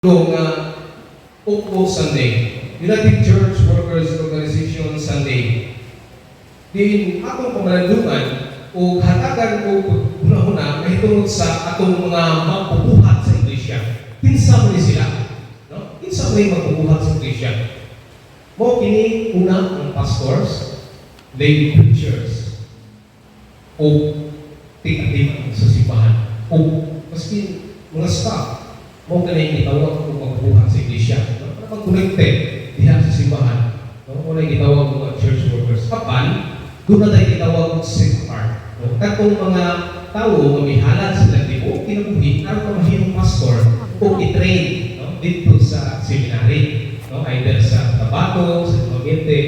Nga UCWO Sunday, United Church Workers Organization Sunday. Din atong pamalandungan o hatagan og hunahuna mahitungod sa atong mga magbubuhat sa iglesia. Kinsa man ni sila? No? Kinsa man ni magbubuhat sa iglesia? Mao kini una ang pastors, lay preachers, o tig-atiman sa simbahan, o maski mga staff, mao kini gitawag og magbuhat sa iglesia. No? Para mag-connected diha sa simbahan. No? Mao na gitawag mga church workers. Apan, duna tay gitawag og set apart. No? Katong mga tawo nga mihalad sila tibuok kinabuhi aron ka mahimong pastor o i-train, no, dito sa seminary, no, either sa Cotabato, sa Dumaguete,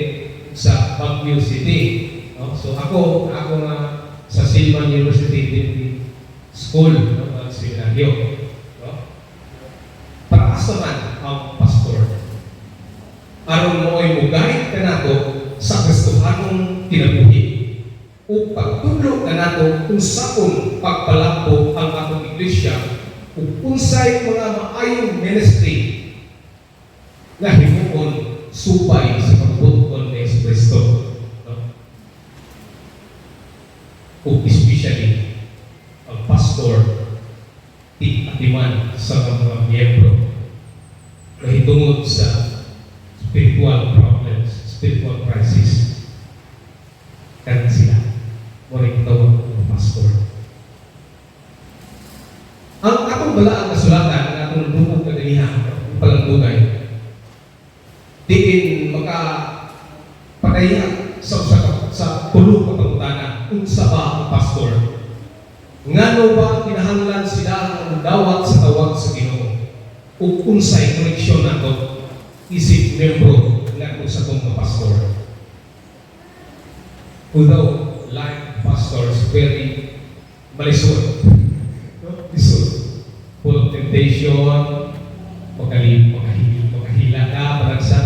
sa Baguio City, no? So ako ako nga sa Silliman University Divinity School, no, ang seminaryo, no? Para asa man ang pastor? Aron mo'y mo-guide kanato sa Kristohanong kinabuhi o pagtudlo kanato kung unsaon pagpalambo ang atong iglesia ug unsay mga maayong ministry nga himuon subay sa pagbuton ni Jesu Kristo. No? Ug especially ang pastor tig-atiman sa mga miyembro mahitungod sa spiritual problems, spiritual crisis. Kan sila. Mao rin tawag ng pastor. Ang atong balaang kasulatan, ang atong dukog kaganiha, ang palandugay, diin maka padayag sa usa ka sa tulo ka pangutana: unsa ba ang pastor? Ngano ba kinahanglan sila ang dawat sa tawag sa Ginoo? Ug unsay koneksyon nato isip membro ngadto sa atong mga pastor? Although life pastor is very malisod. No? Lisod. Full of temptation, makahila ka, parang sa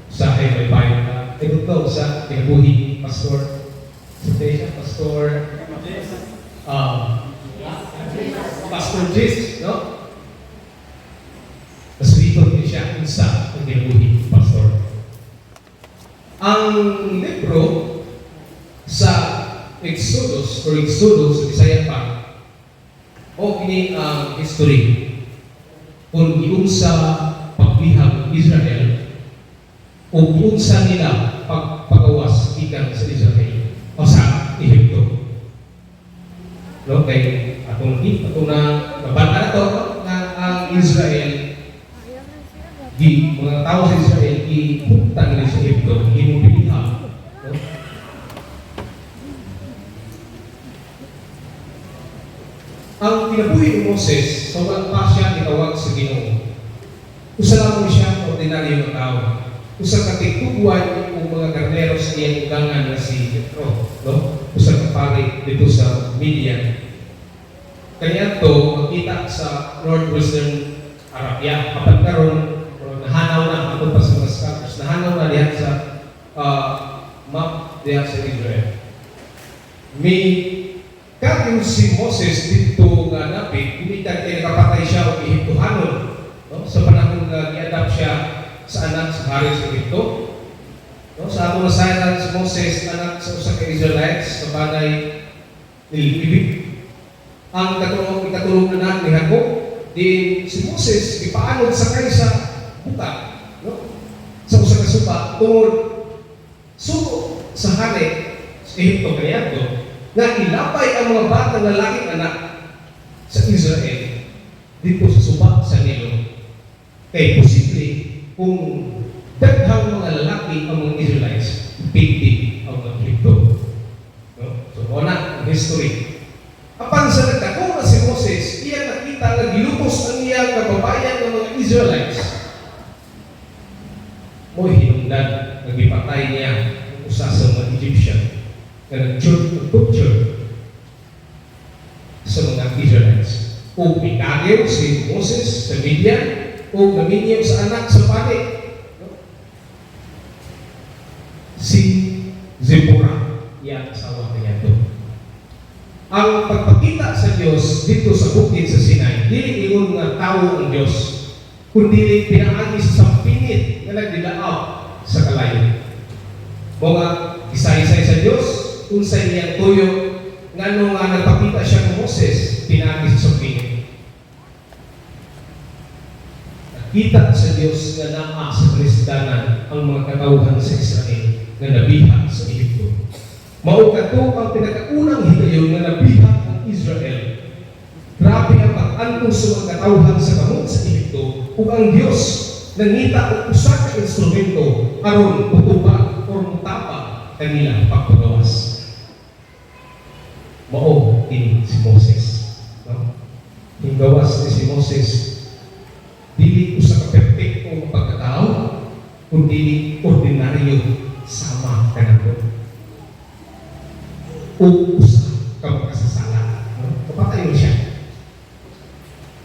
usahay may bayo ka. Ay, ito sa kinabuhi ni Pastor. Sa siya, Pastor Jis, no? Nasulitod niya siya unsa ang kinabuhi ni Pastor. Ang libro sa Exodus or Exodus sa Bisaya pa o kini ang history kung giunsa pagbihag ng Israel o giunsa nila pagpagawas gikan sa Israel o sa Ehipto. No, kay atong atong na nabata na to, no, nga ang Israel gi mga tao sa Israel gihuptan nila sa Ehipto, himong bihag, no? Ang kinabuhi ni Moses sa wala pa siya gitawag sa Ginoo. Usa lamang siya ka ordinaryo nga tao. Usa ka tigtugwan og mga karnero sa iyang ugangan nga si Jethro, no? Usa ka pari dito sa Midian. Kaniadto makita sa northwestern Arabia. Apan karon nahanaw na ato pa sa mga scholars, nahanaw na diha sa map diha sa Israel. Mi Kagyo si Moses dito nga napit, gumikan kay nakapatay siya og Ehiptohanon, no? Sa panahon nga gi-adopt siya sa anak sa hari sa Ehipto. No? Sa atong nasayran, si Moses anak sa usa ka Israelites sa balay ni Levi. Ang katulong ikatulong anak ni Jacob, din si Moses gipaanod sakay sa buka, no? Sa usa ka suba tungod sugo sa hari sa Ehipto kaniadto nga ilapay ang mga batang lalaking anak sa Israel dito sa suba sa Nilo. Kay posible kung daghang mga lalaki ang mga Israelites, piti ang mga Ehipto. No? So, mao na ang history. Apan sa nagdako na si Moses, iya nakita nga gilupos ang iyang kababayan ng mga Israelites. Mo'y hinungdan, nga gipatay niya ang usa sa mga Egyptian nga nag-torture sa mga Israelites. Ug mikagew si Moses sa Midian ug naminyo sa anak sa pari. No? Si Zipporah, iyang asawa kaniadto. Ang pagpakita sa Dios dito sa bukid sa Sinai, dili ingon nga tawo ang Dios. Kundi pinaagi sa sampinit nga nagdilaab sa kalayo. Mao nga isaysay sa Dios unsay iyang tuyo, ngano nga nagpakita siya kang Moses pinaagi sa sampinit. Nakita sa Dios nga naa sa kalisdanan ang mga katawhan sa Israel nga nabihag sa Egypto. Mao kadto ang pinakaunang higayon nga nabihag ang Israel. Grabe ang pag-antos sa mga katawhan sa kamot sa Egypto ug ang Dios nangita og usa ka instrumento aron mutubag or mutapag kanila pagpagawas. Mao kini si Moses. No? Hinggawas ni si Moses, dili usa ka perpekto nga pagkatao, kundi ordinaryo sama kanato. O usa ka makasasala. No? Kapatay mo siya.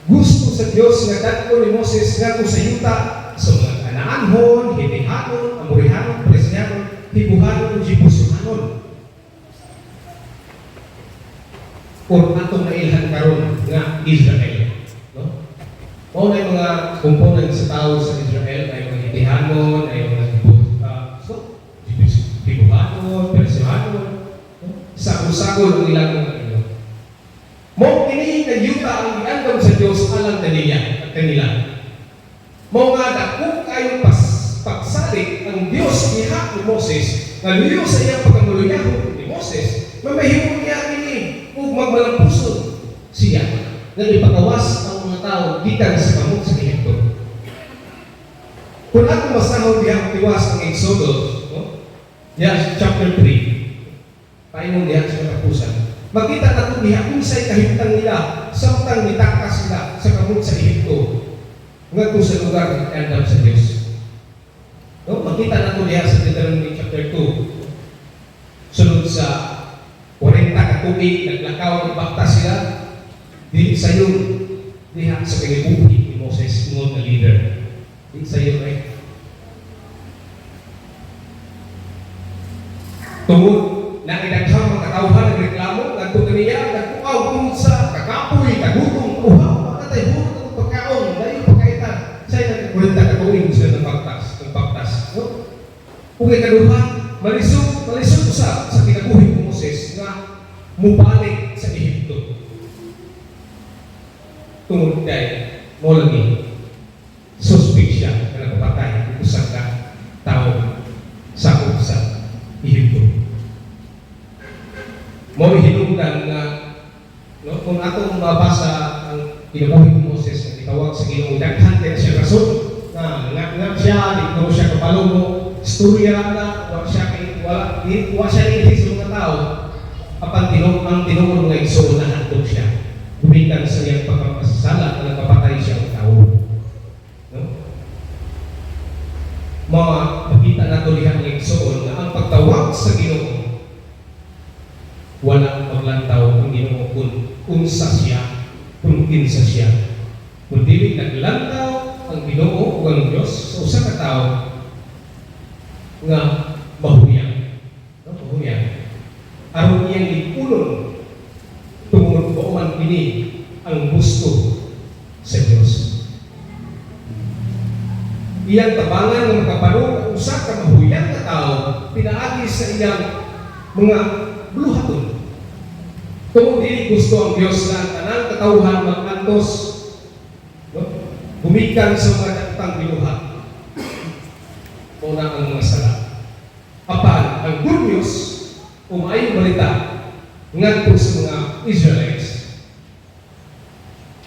Gusto sa Dios nga dadto ni Moses ngadto sa yuta sa mga Kanaanhon, Hitihanon, Amorihanon, Perezihanon, Hibuhanon, ug Jebusihanon. Or atong nailhan karon nga Israel. No? Mao na yung mga component sa tao sa Israel ay mga Hitihanon, ay mga Hibuhanon, Perezihanon, no? Sagol-sagol ang ilang mga ino. Mao kini nga yuta ang giandam sa Dios alang kaniya at kanila. Mao nga dako kayong pagsalig ang Dios diha ni Moses nga luyo sa iyang pagkamuluyahon ni Moses, mamahimo niya kini ug magmalampuson siya nga ipagawas ang mga tao gikan sa kamot sa Ehipto. Kung ako masahol diha ang tiwas ang Exodus, no? Diha chapter 3, paingon diha sa katapusan. Makita nato diha unsay kahimtang nila samtang nitakas sila sa kamot sa Ehipto ngadto sa lugar nga giandam sa Dios. No, makita nato diha sa Deuteronomy chapter 2. Sunod sa 40 ka tuig naglakaw, nagbaktas sila dili sayon diha sa kinabuhi ni Moses ingon nga leader. Dili sayon ay tungod na idaghang mga katawhan nagreklamo ngadto kaniya, nagtuaw tungod sa kakapoy, kagutom, uhaw, wala tay hulot atong pagkaon, layo pa kaayo ta. Say nag 40 ka tuig sila nagpaktas, no? Ug ikaduha, malisod, malisod usab sa kinabuhi ni Moses nga mubalik sa Ehipto. Tungod kay mo lagi suspect siya nga nagpatay og usa ka tawo sakop sa Ehipto. Mao hinungdan nga, no, kung atong mabasa ang kinabuhi ni Moses nga gitawag sa Ginoo, daghan kay siya rason nga nga nga siya di ko siya kabalo mo istorya na wa siya kay wala di wa siya inhi sa mga tao, apan tinuod ang tinuod nga igsoon na handog siya gumikan sa iyang pagkakasala na nagpapatay siya og tawo, no? Mga makita nato diha ang igsoon nga ang pagtawag sa Ginoo, wala maglantaw ang Ginoo kung unsa siya, kung kinsa siya. Kung dili naglantaw ang Ginoo o ang Dios sa usa ka tawo nga mahuyang. No, mahuyang. Aron iyang lig-unon tungod mao man kini ang gusto sa Dios. Iyang tabangan nga makabarog ang usa ka mahuyang nga tawo pinaagi sa iyang mga buluhaton. Tungod dili gusto ang Dios na ang tanang katawhan mag-antos, no? Gumikan sa mga daotang binuhat. Mao na ang mga sala. Apan ang good news o maayong balita ngadto sa mga Israelites,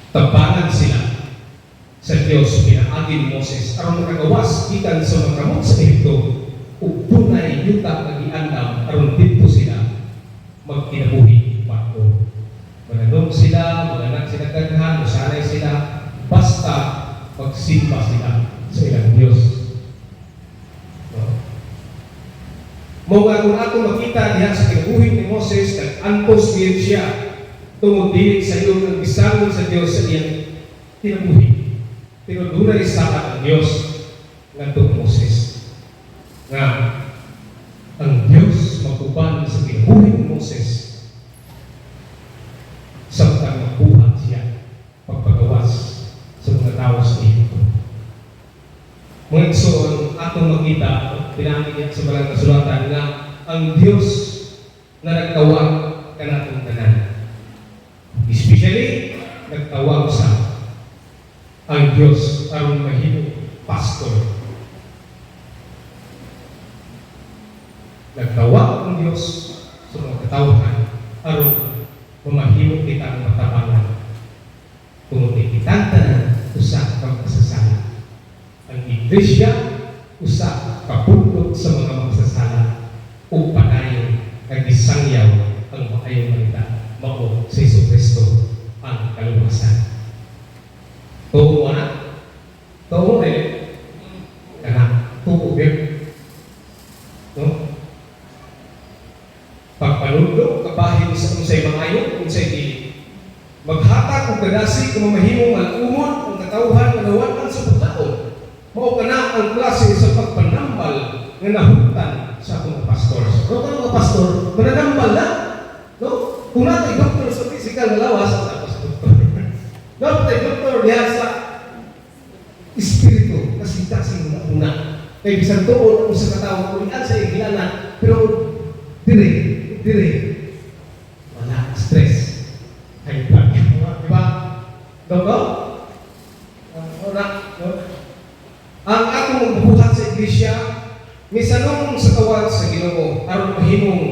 tabangan sila sa Dios pinaagi ni Moses aron makagawas gikan sa mga kamot sa Ehipto ug dunay yuta nga giandam aron didto sila magkinabuhi bag-o. Mananom sila, manganak sila daghan, musanay sila, basta magsimba sila sa ilang Dios. No? Mao nga kung ato makita diha sa kinabuhi ni Moses, nag-antos gyud siya tungod dili sayon ang gisangon sa Dios sa iyang kinabuhi. Pero dunay saad ang Dios ngadto Moses nga ang Dios mag-uban sa kinabuhi ni Moses samtang magbuhat siya pagpagawas sa mga tao sa Ehipto. mga igsoon, atong makita, no, pinaagi niya sa Banal Kasulatan nga ang Dios na nagtawag kanatong tanan. Especially, nagtawag sa ang Dios aron mahimong pastor. Nagtawag ang Dios sa mga katawhan aron mamahimo kita ang matabangan. Tungod kay kitang tanan usa ka makasasala. Ang iglesia usa ka puntod sa mga makasasala ug padayon nga gisangyaw ang maayong balita, mao si Jesu Kristo ang kaluwasan. Tuo mo na? Tuo mo dili? Kana, tuo gyud. No? Pagpanudlo, kabahin sa unsay maayo, unsay dili. Maghatag og kadasig kung mamahimong malumon ang katawhan nga nawad-an sa paglaom. Mao kana ang klase sa pagpanambal nga nahutdan sa akong pastor. So, kung mga pastor, mananambal na. No? Kung natay doktor sa physical nga lawas, tapos doktor. Natay doktor diha sa espiritu, kasing-kasing mga una. Kay bisan tuod ang usa ka tawo kulian sa igilana, pero dire, dire, wala stress. High blood. Di ba? Doktor? Wala. No? Ang atong magbubuhat sa iglesia, misanong sa tawag sa Ginoo aron mahimong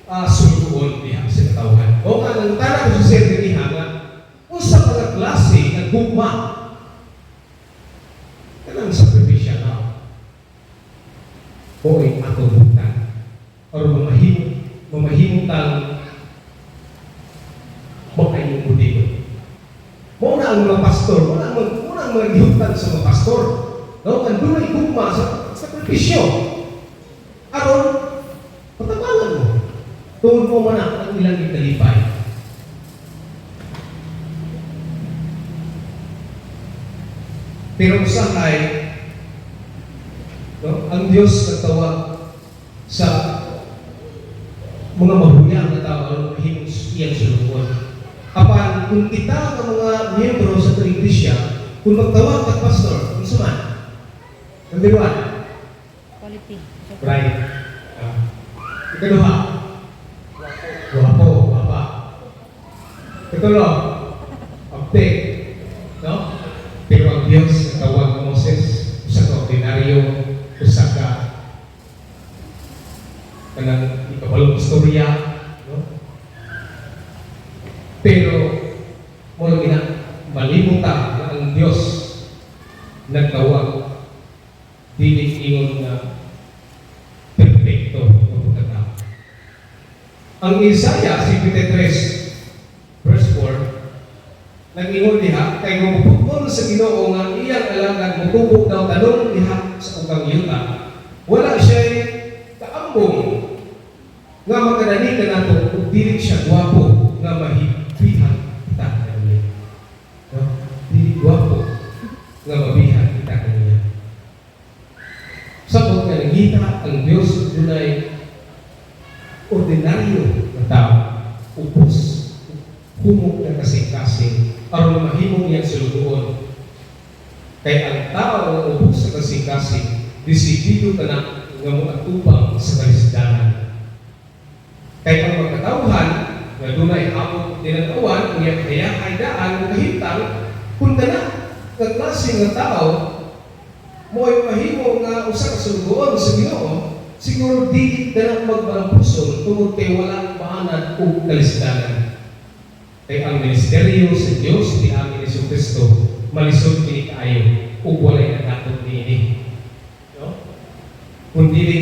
sulugoon diha sa katawhan. O nga nangutana ko sa sir dinhi nga unsa pa nga klase nga gugma kanang sacrificial love o ay atong hutdan aron mamahimo tang maayong modelo. Mao na ang mga pastor, mao na ang mga gihuptan sa mga pastor. No, ang dunay gugma sa sakripisyo. Aron patabangan mo. Tungod mo man ang ilang ikalipay. Pero usahay, no, ang Dios nagtawag sa mga mahuyang na tao aron mahimong iyang sulugoon. Apan kung kita nga mga miyembro sa atong iglesia, kung magtawag kag pastor, unsa man? Number one, Quality. Right. Ikaduha, guwapo, guwapa. Itulo, abtik. No? Pero ang Dios nagtawag ni Moses, usa ka ordinaryo, usa ka kanang ikabalong istorya, no? Pero mo lang gina malimutan nga ang Dios nagtawag dili ingon nga perpekto nga pagkatao. Ang Isaiah 53 verse 4 nag-ingon diha kay gumuputol sa Ginoo nga iyang alagad motubok daw tanong diha sa ugang yuta. Wala siya kaambong nga makadani kanato ug dili siya gwapo nga mahibihan kita kaniya. No? Dili gwapo nga mabihan kita kaniya. Sabot nga nangita ang Dios dunay ordinaryo nga tao, ubos, humok na kasing-kasing aron mahimong iyang sulugoon. Kay ang tao nga ubos sa kasing-kasing, desidido ka na nga moatubang sa kalisdanan. Kay ang magkatawhan nga dunay hamot tinanawan unya kaya daan o kahimtang, kung kana nga klase nga tao mo'y mahimo nga usa ka sulugoon sa Ginoo, siguro dili ka na magmalampuson tungod kay wala maanad og kalisdanan. Kay ang ministeryo sa Dios pinaagi ni Kristo malisod kini kaayo ug walay nadatot niini. No? Kung dili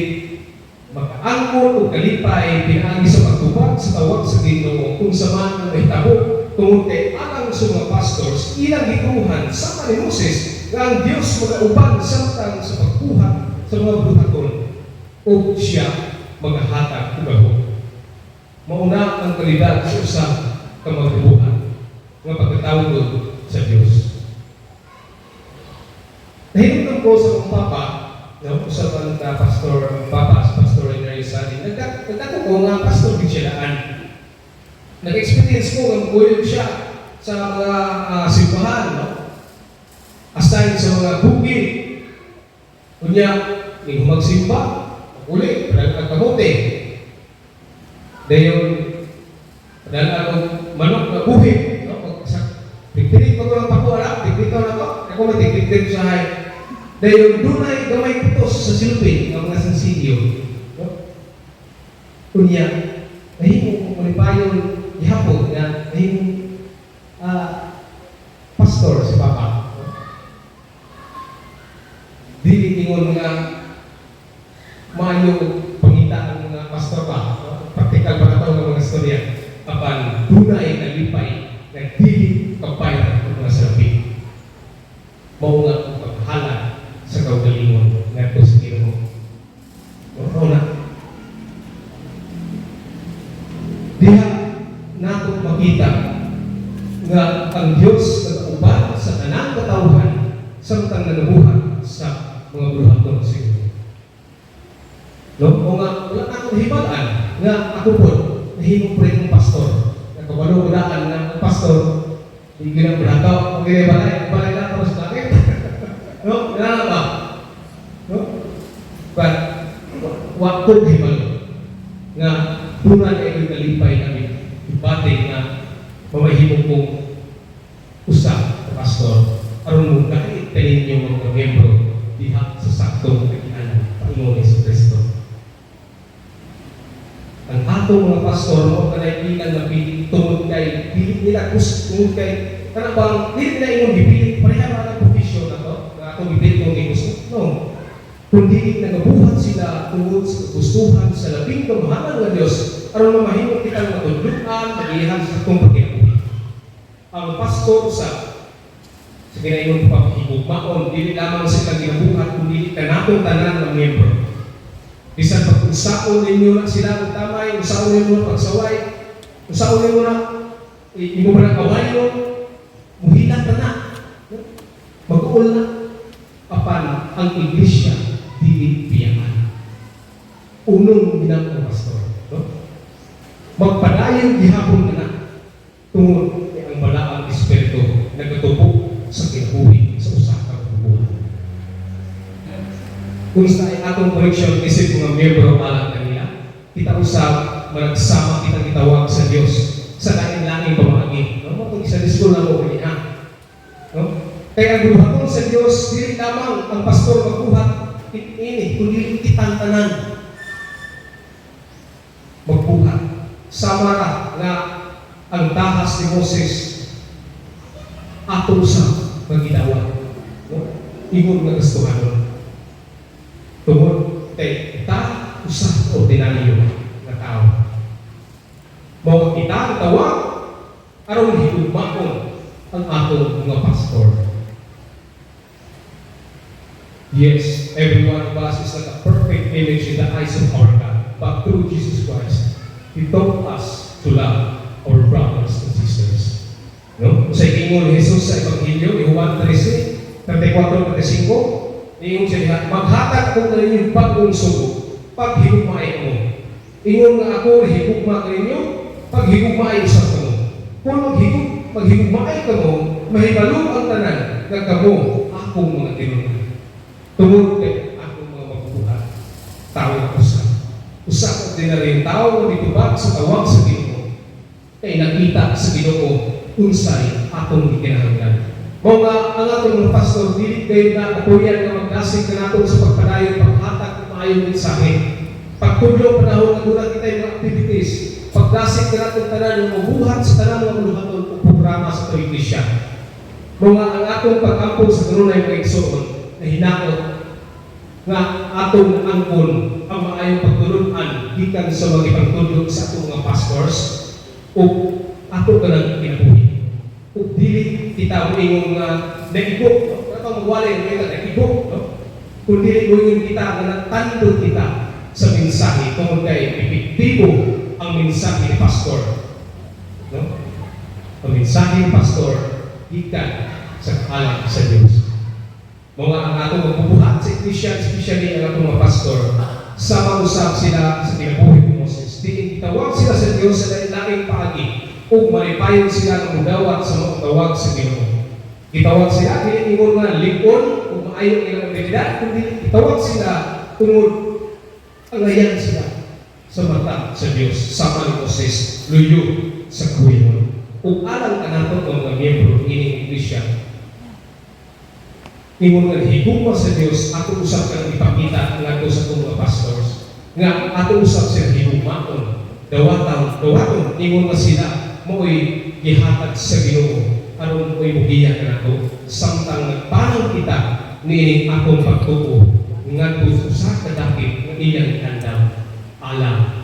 makaangkon og kalipay pinaagi sa pagtubag sa tawag sa Ginoo kung sa man ang mahitabo tungod kay alang sa mga pastors ilang gituohan sama ni Moses nga ang Dios magauban samtang sa pagbuhat sa mga buhaton ug siya magahatag og gahom. Mauna ang kalidad sa usa ka magbuhat nga pagkatawag sa Dios. Nahinumdum ko sa akong papa, no, usa man ka pastor, papa, si Pastor Henry Sani. Nagdako ko nga pastor gid siya daan. Nag-experience ko nga maguyod siya sa mga simbahan, no? Aside sa mga bukid. Unya, ning magsimba, uli, padala kamote. Dayon, padala og manok na buhi. No? Pag sa pigpilit ko lang pako anak, pigpilit ko na ko. Ako may tigpilit sa hay. Dayon, dunay gamay putos sa silbi ng mga sensilyo. No? Unya, nahimo ko malipayon gihapon nga nahimo pastor si Papa. No? Dili ingon nga maayo pangita ang mga pastor ba, no? Praktikal pa na ng mga istorya. Apan dunay kalipay nga dili kabayran ang mga salapi. Mao nga ang paghalad sa kaugalingon ngadto sa Ginoo. Mao na. Diha nato makita nga ang Dios nagauban sa tanang katawhan samtang nagabuhat sa mga buluhaton sa Ginoo. No? O nga, wala na akong hibalaan nga ako po, nahimo po rin pastor. Nakabalo ko daan nga ang pastor, di ginang bulakaw, ang ginabalay, balay na tapos bakit? No? Nga ba? No? But, wa ko hibalo nga duna na ito'y kalipay namin ibate nga mamahimo kong usa ka pastor aron mo gait kaninyo mga miyembro diha sa saktong kagian paingon ni Kristo. Ang atong mga pastor mo kanay ilang napili tungod kay dili nila gusto, tungod kay kana bang dili nila imong gipilit, pareha ra ang profession na to nga atong gipilit kung gusto, no, kundi nagabuhat sila tungod sa kagustuhan sa labing kamahalan nga Dios aron mamahimo kitang matudluan, magihan sa atong pagkinabuhi. Ang pastor sa ginaingon pagpahigugmaon, dili lamang sa ilang ginabuhat kundi kanatong tanan ng miyembro. Bisan pag usaon ninyo na sila og tamay, usaon ninyo na pagsaway, usaon ninyo na imo pa na kawayon, muhilat na na. Mag-uol na. Apan ang iglesia dili biyangan. Unong ginang pastor. No? Magpadayon gihapon na na tungod kay ang balaang espiritu nagatubo sa kinabuhi sa usa ka bubuhan. Kung sa atong connection isip mga miyembro alang kanila, kita usab managsama kitang gitawag sa Dios sa lain-laing pamaagi. No? Mo sa school na mo kaniya. No? Kaya ang buhaton sa Dios, dili lamang ang pastor magbuhat ini, kundi kitang tanan magbuhat. Sama ra nga ang tahas ni Moses ato sa magidawat. No? Ingon nga gustuhanon. Tungod kay kita usa ka ordinaryo nga tao. Mao kita ang tawag aron higugmaon ang atong mga pastor. Yes, every one of us is not a perfect image in the eyes of our God, but through Jesus Christ, He taught us to love our brothers and sisters. No? Sa ingon ni Jesus sa Ebanghelyo, ni Juan 13, 34, 35, ingon siya diha, "Maghatag ko kaninyo bag-ong sugo, paghigugmaay kamo. Ingon nga ako higugma kaninyo, paghigugmaay usab kamo. Kung maghigugmaay kamo, mahibalo ang tanan nga kamo akong mga tinunan." Tungod kay akong mga mabubuhat, tao usa. Usa ka ordinaryong tao nga mitubag sa tawag sa Ginoo. Kay nakita sa Ginoo unsay atong gikinahanglan. Mao nga ang atong mga pastor dili kayo na kapuyan nga magdasig kanato sa pagpadayon, paghatag og maayong mensahe. Pagtudlo panahon nga duna kita mga activities, pagdasig kanato tanan nga mabuhat sa tanan mga buluhaton ug programa sa atong iglesia. Mao nga ang atong pag-ampo sa kanunay, mga igsoon, na hinaot nga atong angkon ang maayong pagtulun-an gikan sa mga ipangtudlo sa atong mga pastors ug ato kanang kinabuhi. Ug dili kita moingon nga naigo, no? Wala kang magwali, nga naigo, no? Kung dili moingon kita nga natandog kita sa mensahe tungod kay epektibo ang mensahe ni pastor. No? Ang mensahe ni pastor gikan sa kaalam sa Dios. Mga ang atong magbubuhat sa iglesia, especially ang atong mga pastor, sama usab sila sa kinabuhi ni Moses. Diin gitawag sila sa Dios sa lain-laing paagi ug malipayon sila nga mudawat sa mga tawag sa Ginoo. Gitawag sila dili ingon nga lig-on ug maayo ang ilang abilidad, kundi gitawag sila tungod angayan sila sa mata sa Dios, sama ni Moses luyo sa kawiyon. Ug alang kanato nga mga miyembro ining iglesia, ingon nga higugma sa Dios, ato usab kang ipakita ngadto sa atong mga pastors nga ato usab sila higugmaon, dawatan, dawaton ingon nga sila mo'y gihatag sa Ginoo aron mo'y mugiya kanato samtang nagpanang kita niining atong pagtuo ngadto sa usa ka dakit nga iyang andam alang